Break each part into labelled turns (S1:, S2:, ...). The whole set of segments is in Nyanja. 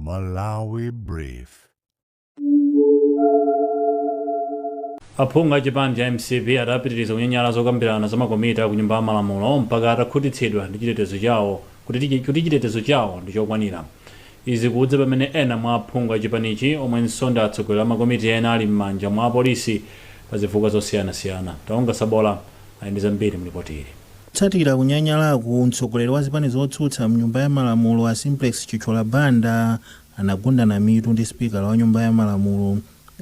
S1: Malawi Brief.
S2: Aphungu a chipani cha mcp ati apitiriza kunyanyala zokambirana za makomiti a ku Nyumba ya Malamulo mpaka atakhutitsidwa ndi chitetezo chawo kuti chitetezo chawo ndi chokwanira. Izi zikudza pamene ena mwa aphungu a chipanichi omwenso ndi atsogoleri a makomiti ena ali m'manja mwa apolisi pa zifukwa zosiyanasiyana. Taonga Sabola ali ndi zambiri mu lipoti ili.
S3: Kutsatira kunyanyalaku, mtsogoleri wa zipani zotsutsa mnyumba ya malamulo a Simplex Chithyola Banda anagundana mitu ndi sipikala wa nyumba ya malamulo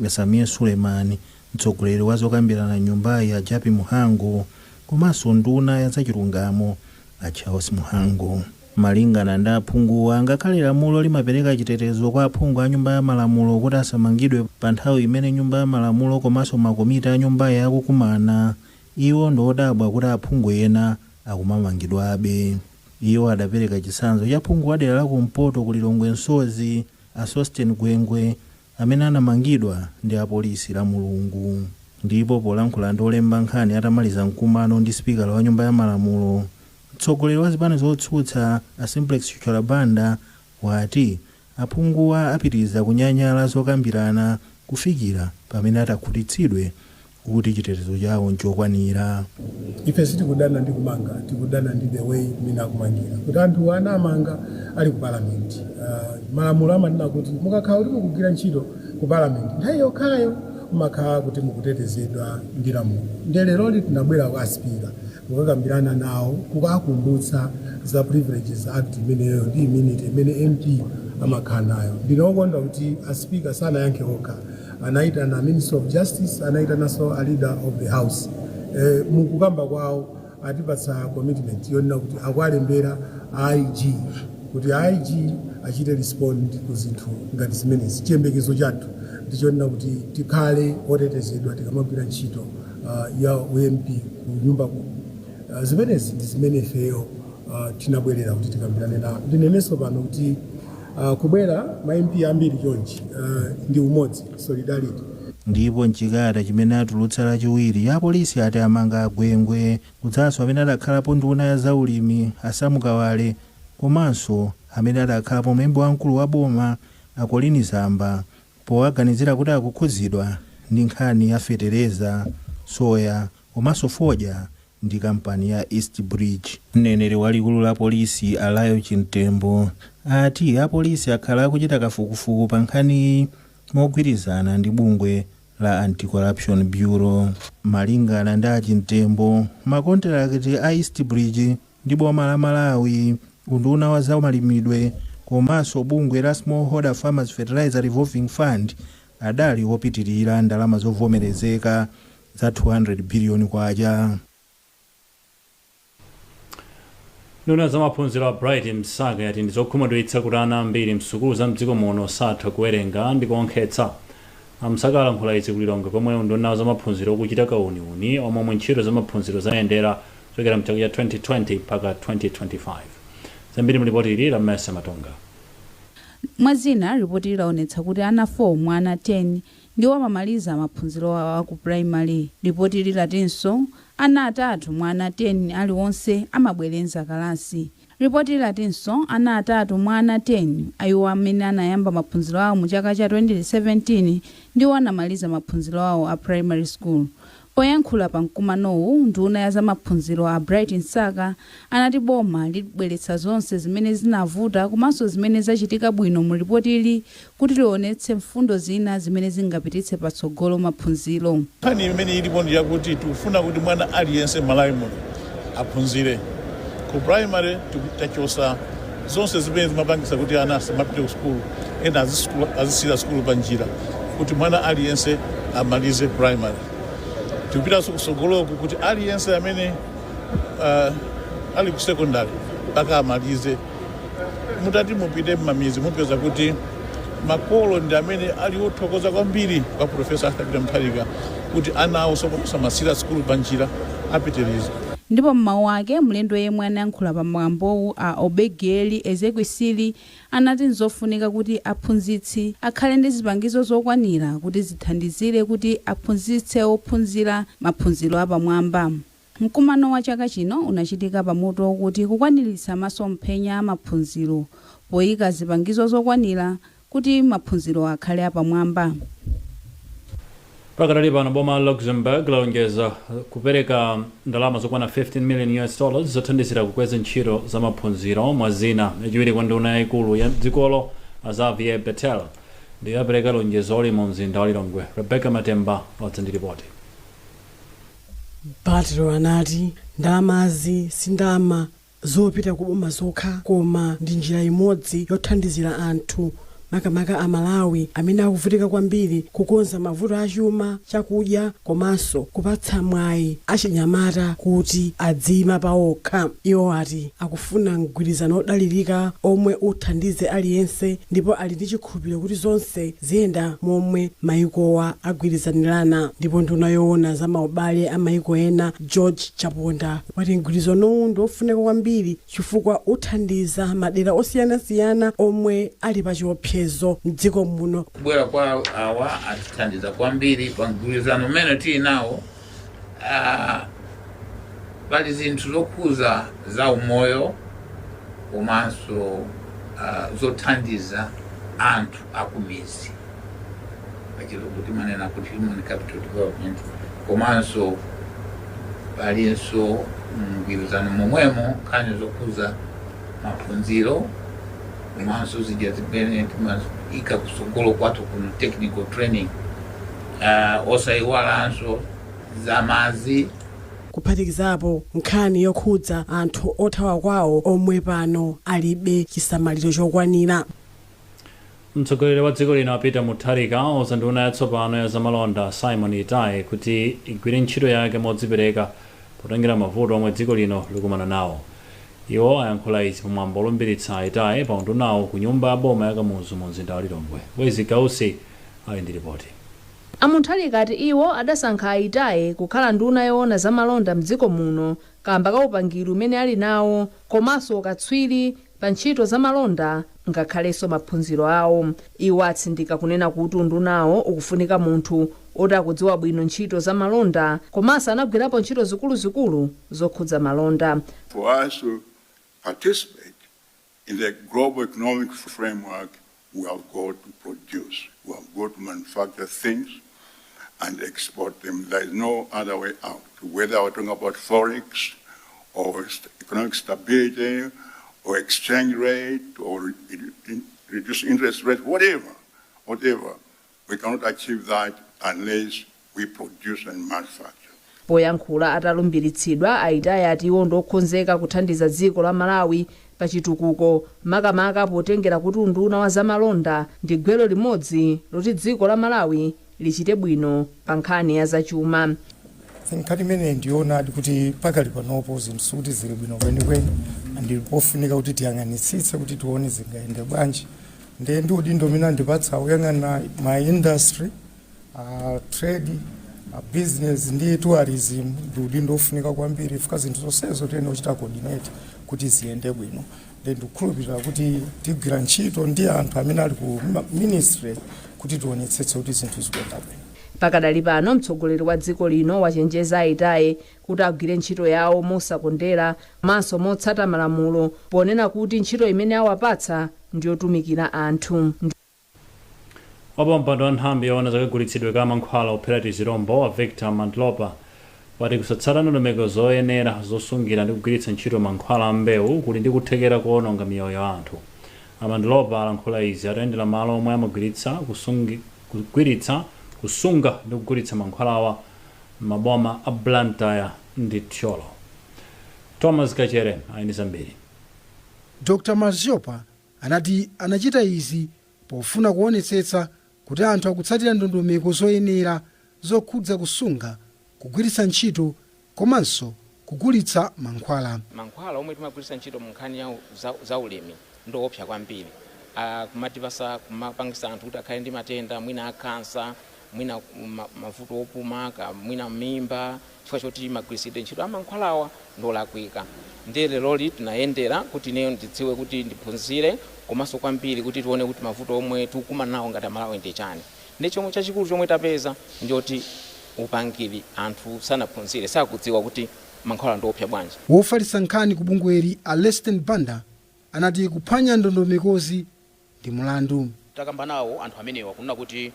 S3: a Sameer Suleman, mtsogoleri wa zokambirana m'nyumbayi a Jappie Mhango komanso nduna ya zachilungamo a Charles Mhango. Malingana ndi aphunguwa, ngakhale lamulo limapereka chitetezo kwa aphungu a nyumba ya malamulo kuti asamangidwe pa nthawi imene nyumba ya malamulo komanso makomiti a nyumbayi akukumana, iwo ndi odabwa kuti aphungu ena akumamangidwabe. Iwo adapereka chitsanzo cha phungu wa dera la kumpoto ku Lilongwe Msozi, a Sosten Gwengwe, amene anamangidwa ndi apolisi Lamulungu. Ndipo polankhula ndi olemba nkhani atamaliza mkumano ndi sipikala wa nyumba ya malamulo, mtsogoleri wa zipani zotsutsa a Simplex Chithyola Banda wati aphunguwa apitiriza kunyanyala zokambirana kufikira pamene atakhutitsidwe kuti chitetezo chawo nchokwanira.
S4: Ife sitikudana ndi kumanga, tikudana ndi the way imene akumangira, kuti anthu anamanga ali ku parliament. Malamulo amanena kuti mukakhala kuti mukugwira ntchito ku parliament, nthawi yokhayo mumakhala kuti mukutetezedwa ndi lamulo. Ndiye leroli tinabwera kwa speaker kukakambirana nawo, kukakumbutsa za Privileges Act imeneyo ndi immunity imene MP amakhala nayo. Ndine wokondwa kuti a speaker sanayankhe okha, anayitana Minister of Justice, anayitananso a Leader of the House. Mukukamba kwawo atipatsa commitment yonena kuti akuwalembera IG kuti IG achite respond ku zinthu ngati zimenezi. Chiyembekezo chathu ndichonena kuti tikhale otetezedwa tikamagwira ntchito ya uMP ku nyumba kuno. Zimenezi ndi zimene ifeyo tinabwerera kuti tikambirane nawo. Ndinenenso pano kuti kubwera ma MP ambiri chonchi ndi umodzi, solidarity.
S3: Ndipo mchikalata chimene atulutsa Lachiwiri, apolisi ati amanga a Gwengwe kudzanso amene adakhalapo nduna ya zaulimi a Sam Kawale komanso amene adakhalapo mlembi wamkulu wa boma a Colleen Zamba powaganizira kuti akukhudzidwa ndi nkhani ya fetereza, soya komanso fodya ndi kampani ya East Bridge. Mneneri wa likulu la polisi a Lael Chimtembo ati apolisi akhala akuchita kafukufuku pa nkhaniyi mogwirizana ndi bungwe la Anti-Corruption Bureau. Malingana ndi a Chimtembo, makontirakiti a East Bridge ndi boma la Malawi, unduna wa zamalimidwe komanso bungwe la Smallholder Farmers Fertilizer Revolving Fund adali opitilira ndalama zovomerezeka za 200 biliyoni kwacha.
S2: Nduna ya zamaphunziro a Bright Msaka yati ndi zokhumudwitsa kuti ana ambiri msukulu za mdziko muno satha kuwerenga ndi kuonkhetsa. A Msaka alankhula izi ku Lilongwe komwe unduna wa zamaphunziro ukuchita kauniuni wa momwe ntchito zamaphunziro zayendera kuchokera mchaka cha 2020 mpaka 2025. Zambiri mu lipoti ili la Mercy Matonga.
S5: Mwa zina, lipotili laonetsa kuti ana 4 mwa ana 10 ndiwo amamaliza maphunziro awo a ku pulayimale. Lipotili latinso ana atatu mwa ana 10 aliwonse amabwerenza kalasi. Lipotili latinso ana atatu mwa ana 10 a iwo amene anayamba maphunziro awo mu chaka cha 2017 ndiwo anamaliza maphunziro awo a primary school. Poyankhula pa mkumanowu, nduna ya zamaphunziro a Bright Msaka anati boma libweretsa zonse zimene zinavuta komanso zimene zachitika bwino mu lipotili kuti lionetse mfundo zina zimene zingapititse patsogolo maphunziro.
S6: Nkhani imene ilipo ndi yakuti tikufuna kuti mwana aliyense m'Malawi muno aphunzire. Ku primary tachosa zonse zimene zimapangisa kuti ana asamapite ku sukulu, ena azisiyira sukulu pa njira, kuti mwana aliyense amalize primary. Tikupitanso kusogoloku kuti aliyense amene ali ku secondary mpaka amalize. Mutati mupite m'mamidzi mupeza kuti makolo ndi amene ali othokoza kwambiri kwa Professor Arthur Peter Mutharika kuti ana awo tsopano samasiyira sukulu pa njira, apitiriza.
S5: Ndipo m'mawu ake, mlendo yemwe anayankhula pa mwambowu a Obiageli Ezekwesili anati nzofunika kuti aphunzitsi akhale ndi zipangizo zokwanira kuti zithandizire kuti aphunzitse ophunzira maphunziro apamwamba. Mkumano wa chaka chino unachitika pa mutu wokuti kukwaniritsa masomphenya a maphunziro poyika zipangizo zokwanira. Kuti maphunziro akhale apamwamba.
S2: Pakadali pano, boma la Luxembourg lalonjeza kupereka ndalama zokwana 15 million US dollars zothandizira kukweza ntchito za maphunziro, mwa zina. Yachiwiri kwa nduna yayikulu ya dzikolo, Xavier Bettel, ndiyo apereka lonjezoli mu mzinda wa Lilongwe. Rebecca Matemba wadza ndi ripoti.
S7: Bettel anati ndalamazi si ndalama zopita ku boma zokha, koma ndi njira imodzi yothandizira anthu, makamaka Amalawi amene akuvutika kwambiri, kukonza mavuto achuma, chakudya komanso kupatsa mwayi achinyamata kuti adziyima pawokha. Iwo ati akufuna mgwirizano odalirika omwe uthandize aliyense, ndipo ali ndi chikhulupiriro kuti zonse ziyenda momwe mayikowa agwirizanirana. Ndipo nduna yoona za maubale a mayiko ena, George Chaponda, wati mgwirizanowu ndi ofunika kwambiri chifukwa uthandiza madera osiyanasiyana omwe ali pa chiopsezo mdziko muno.
S8: Kubwera kwa awa atithandiza kwambiri pa mgwirizano umene tili nawo. Pali zinthu zokhuza za umoyo komanso zothandiza anthu akumizi, pachizungu timanena kuti human capital development, komanso palinso mgwirizano momwemo nkhani zokhuza maphunziro komanso zija zimene timayika kusogolo kwathu kuno, technical training, osayiwalanso zamazi.
S7: Kuphatikizapo nkhani yokhudza anthu othawa kwawo omwe pano alibe chisamaliro chokwanira.
S2: Mtsogoleri wa dziko lino, Peter Mutharika, auza nduna yatsopano ya zamalonda, Simon Itaye, kuti igwire ntchito yake modzipereka potengera mavuto omwe dziko lino likumana nawo. Iwo ayankhula izi pamwambo olumbiritsa Itaye pa undunawo ku nyumba ya boma ya Kamuzu mu mzinda wa Lilongwe. Wezi Kausi ali ndi ripoti.
S9: A Mutharika ati iwo adasankha Aitaye kukhala nduna yoona zamalonda mdziko muno kamba ka upangiri umene ali nawo komanso ukatswiri pa ntchito zamalonda, ngakhalenso maphunziro awo. Iwo atsindika kunena kuti undunawo ukufunika munthu oti akudziwa bwino ntchito zamalonda komanso anagwirapo ntchito zikuluzikulu zokhudza malonda.
S10: For us to participate in the global economic framework, we have got to produce. We have got to manufacture things and export them. There is no other way out. Whether we're talking about forex or economic stability or exchange rate or reduce interest rate, whatever, whatever, we cannot achieve that unless we produce and manufacture.
S9: Poyankhula atalumbiritsidwa, Aitaye ati iwo ndiokonzeka kuthandiza dziko la Malawi pa chitukuko, makamaka potengera kuti unduna wa zamalonda ndi gwero limodzi loti dziko la Malawi lichite bwino pa nkhani ya zachuma.
S11: Nkhani imeneyi ndionadi kuti pakali panopo zinthu sikuti zili bwino kwenikweni, ndi pofunika kuti tiyang'anitsitse kuti tione zingayende bwanji. Ndiye ndi udindo umene andipatsa kuyang'ana ma industry, trade, business ndi tourism, ndi udindo ofunika kwambiri fika zinthu zonsezo tiyene kuchita coordinate kuti ziyende bwino. Ndiye ndikukhulupirira kuti tigwira ntchito ndi anthu amene ali ku ministry kuti tionetsetse kuti zinthu zikuyenda bwino.
S9: Pakadali pano, mtsogoleri wa dziko lino wachenjeza Aitaye kuti agwire ntchito yawo mosakondera komanso motsata malamulo, ponena kuti ntchito imene awapatsa ndiyotumikira anthu.
S2: Wapampando wa nthambi yoona zakagulitsidwe ka mankhwala ophera tizirombo, a Victor Mandlopa, wati kusatsata ndondomeko zoyenera zosungira ndi kugwiritsa ntchito mankhwala a mbewu kuli ndi kuthekera kuwononga miyoyo ya anthu. A Mandlopa alankhula izi atayendera malo omwe amagwiritsa kugwiritsa, kusunga ndi kugulitsa mankhwalawa m'maboma a Blantyre ndi Thyolo. Thomas Kachere ali ndi zambiri.
S12: Dr Maziopa anati anachita izi pofuna kuonetsetsa kuti anthu akutsatira ndondomeko zoyenera zokhudza kusunga, kugwiritsa ntchito komanso kugulitsa mankhwala.
S13: Mankhwala omwe timagwiritsa ntchito mu nkhani ya za ulimi ndi owopsa kwambiri, kumatipasa, kumapangisa anthu kuti akhale ndi matenda mwina a kansa, mwina mavuto opuma, mwina mimba, chifukwa choti magwiritsidwe ntchito a mankhwalawa ndolakwika. Ndiye leroli tinayendera kuti ineyo ndidziwe, kuti ndiphunzire, komanso kwambiri kuti tione kuti mavuto omwe tikukumana nawo ngati Amalawi ndi chani. Ndi chomwe chachikulu chomwe tapeza ndiyoti upangiri anthu sanaphunzire, sakudziwa kuti mankhwala ndiopsa bwanji.
S12: Wofalitsa nkhani ku bungweli, a Leston Banda, anati kuphwanya ndondomekozi ndi mulandu.
S14: Takamba nawo anthu amenewa kunena kuti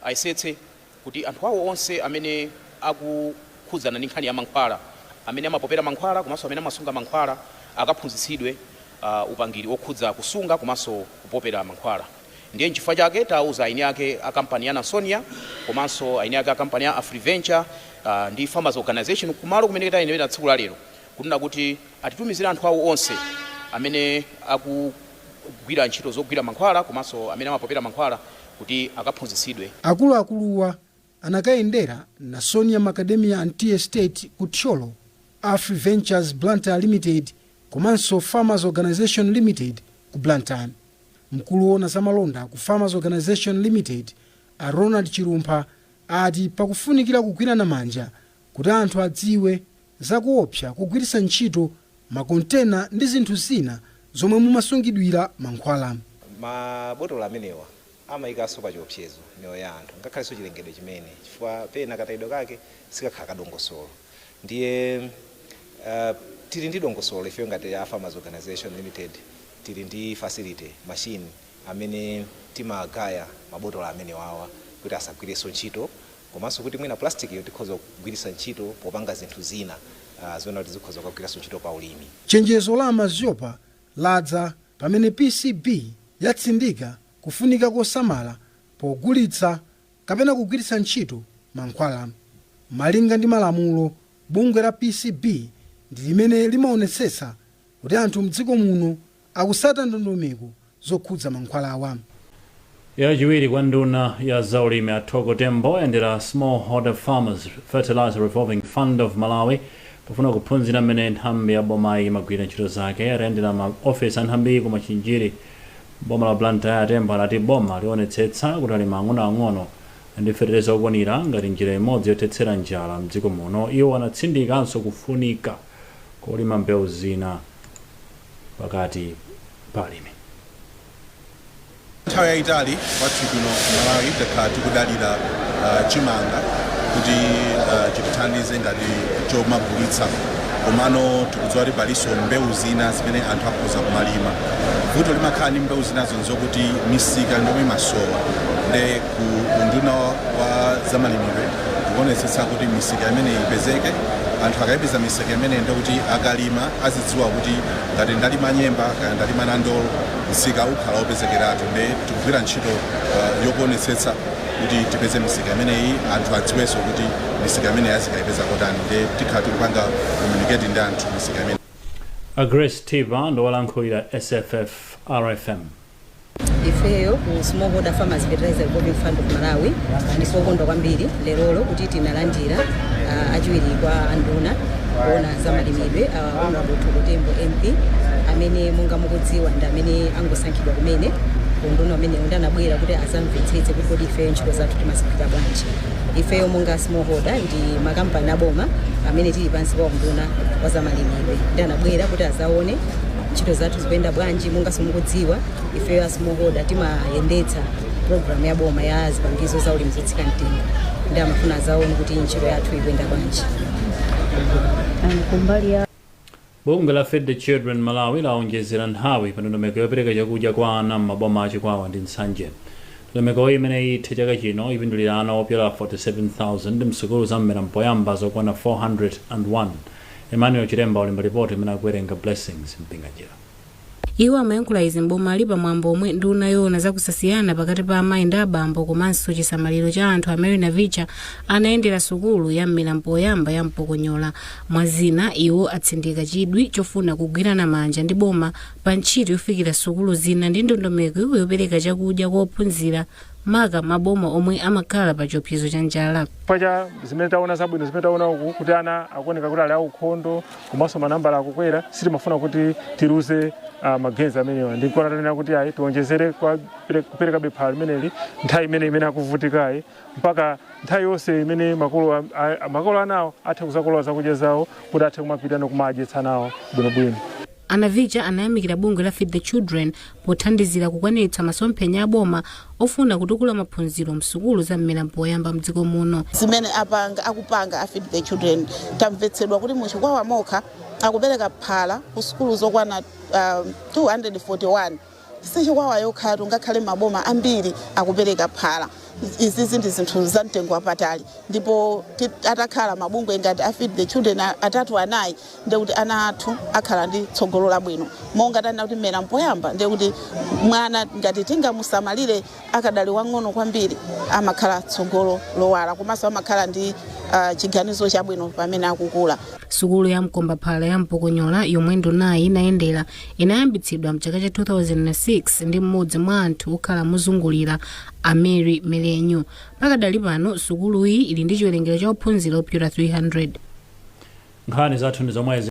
S14: ayesetse kuti anthu awo onse amene akukhudzana ndi nkhani ya mankhwala, amene amapopera mankhwala komanso amene amasunga mankhwala, akaphunzitsidwe upangiri okhudza kusunga komanso kupopera mankhwala. Ndiye nchifukwa chake tauza eni ake a kampani ya Nasonia komanso eni ake a kampani ya Afriventure ndi Farmers Organization kumalo kumene tayendera tsiku la lero kunena kuti atitumizire anthu awo onse amene akugwira ntchito zogwira mankhwala komanso amene amapopera mankhwala kuti akaphunzitsidwe.
S12: Akuluakuluwa anakayendera Nasonia Macadamia and Tea Estate ku Thyolo, Afriventures Blantyre Limited komanso Farmers Organization Limited ku Blantyre. Mkulu woona zamalonda ku Farmers Organization Limited, a Ronald Chilumpha, ati pakufunikira kugwirana manja kuti anthu adziwe zakuopsa kugwiritsa ntchito makontena ndi zinthu zina zomwe mumasungidwira mankhwala.
S15: Mabotolo amenewa amayikanso pa chiopsezo miyoyo ya anthu ngakhalenso chilengedwe chimene, chifukwa pena katayidwe kake sikakhala kadongosolo. Ndiye tili ndi dongosolo ifeyo ngati a Farmers Organization Limited, tili ndi facility machine amene timagaya mabotolo amenewawa kuti asagwirenso ntchito, komanso kuti mwina plastic yo tikhoza kugwiritsa ntchito popanga zinthu zina zona kuti zikhoza kugwiranso ntchito pa ulimi.
S12: Chenjezo la Maziopa ladza pamene PCB yatsindika kufunika kosamala pogulitsa kapena kugwiritsa ntchito mankhwala. Malinga ndi malamulo, bungwe la PCB ndi limene limaonetsetsa kuti anthu mdziko muno akusata ndondomeko zokhudza mankhwalawa.
S2: Yachiwiri kwa nduna ya zaulimi a Thoko Tembo ayendera Smallholder Farmers Fertilizer Revolving Fund of Malawi pofuna kuphunzira mmene nthambi ya bomayi imagwira ntchito zake. Atayendera ma ofesi a nthambiyi ku Machinjiri, boma la Blantyre, Tembo anati boma lionetsetsa kuti alimi ang'onoang'ono ndi fetereza okwanira ngati njira imodzi yothetsera njala mdziko muno. Iwo anatsindikanso kufunika kolima mbewu zina pakati pa alimi.
S16: Nthawi yayitali kwathu kuno Malawi takhala tikudalira chimanga kuti chitithandize ngati chomagulitsa, komano tikudziwa kuti palinso mbewu zina zimene anthu akhoza kumalima. Vuto limakhala ndi mbewu zinazo nzokuti misika ndomwe imasowa. Nde ku unduna wa zamalimidwe tikuonetsetsa kuti misika imeneyi ipezeke. Anthu akayipeza misika imeneyi, ndekuti akalima azidziwa kuti ngati ndalima nyemba kaya ndalima nandolo, msika ukhala wopezekeratu. Nde tikugwira ntchito yokuonetsetsa kuti tipeze misika imeneyi, anthu adziwenso kuti misika imeneyi azikayipeza kotani. Nde tikhala tikupanga communicate ndi anthu misika imene.
S2: A Grace Tipa ndowalankhulira SFF RFM.
S17: Ifeyo ku Smallholder Farmers Fertilizer Revolving Fund of Malawi ndife okondwa kwambiri lerolo kuti tinalandira achiwiri kwa anduna kuona za malimidwe, Honorable Thoko Tembo MP, amene monga mukudziwa ndi amene angosankhidwa kumene ku unduna umenewu, ndi anabwera kuti azamvetsetse kuti kodi ifeyo ntchito zathu timazigwira bwanji. Ifeyo monga smallholder ndi makampani aboma amene tili pansi pa unduna wa zamalimidwe, ndi anabwera kuti azaone ntchito zathu zikuyenda bwanji. Monganso mukudziwa, ifeyo a smallholder timayendetsa program ya boma ya zipangizo za ulimi zotsika mtengo, ndi amafuna azaone kuti ntchito yathu ikuyenda bwanji.
S18: Kumbali ya
S2: Bungwe la Feed the Children Malawi laonjezera nthawi pa ndondomeko yopereka chakudya kwa ana m'maboma a Chikwawa ndi Nsanje. Ndondomekoyi, imene ithe chaka chino, ipindulira ana opyola 47,000 msukulu za mmera mpoyamba zokwana 401. Emmanuel Chilemba walemba ripoti imene akuwerenga Blessings Mpinganjira.
S19: Iwo amayankhula izi mbomali pamwambo omwe nduna yoona zakusasiyana pakati pa amayi ndi abambo komanso chisamaliro cha anthu a Mary Navicha anayendera sukulu ya mmera mpoyamba ya Mpokonyola. Mwa zina, iwo atsindika chidwi chofuna kugwirana manja ndi boma pa ntchito yofikira sukulu zina ndi ndondomeko yopereka chakudya kwa ophunzira, maka maboma omwe amakhala pa chiopsezo cha njala.
S20: Chifukwa cha zimene taona zabwino, zimene taona uku kuti ana akuoneka kuti ali aukhondo komanso manambala akukwera, sitimafuna kuti tiluze magenzi amenewa. Ndikona tanena kuti ayi, tionjezere kuperekabe phala limeneli nthawi imene akuvutikayi mpaka nthawi yonse imene makolo anawo athe kuzakolola zakudya zawo kuti athe kumapita nokumadyetsa nawo bwinobwino.
S19: A Navicha anayamikira bungwe la Feed the Children pothandizira kukwaniritsa masomphenya a boma ofuna kutukula maphunziro msukulu za mmera mpoyamba mdziko muno.
S21: Zimene apanga, akupanga a Feed the Children, tamvetsedwa kuti muchikwawa mokha akupereka phala ku sukulu zokwana 241. Sichikwawa yokhatu, ngakhale maboma ambiri akupereka phala. Izizi ndi zinthu za mtengo wapatali, ndipo atakhala mabungwe ngati a Feed the Children atatu, anayi, ndekuti ana athu akhala ndi tsogolo labwino. Monga tanena kuti mmera mpoyamba, ndekuti mwana ngati tingamusamalire akadali wang'ono kwambiri, amakhala tsogolo lowala, komanso amakhala ndi chiganizo chabwino pamene akukula.
S19: Sukulu ya mkombaphala ya Mpokonyola yomwe ndunayi inayendera inayambitsidwa mchaka cha 2006 ndi mmodzi mwa anthu okhala mozungulira, a Mary Melenyu. Pakadali pano sukuluyi ili ndi chiwerengero cha ophunzira opyola 300.
S2: Nkhani zathu ndi zomwezi.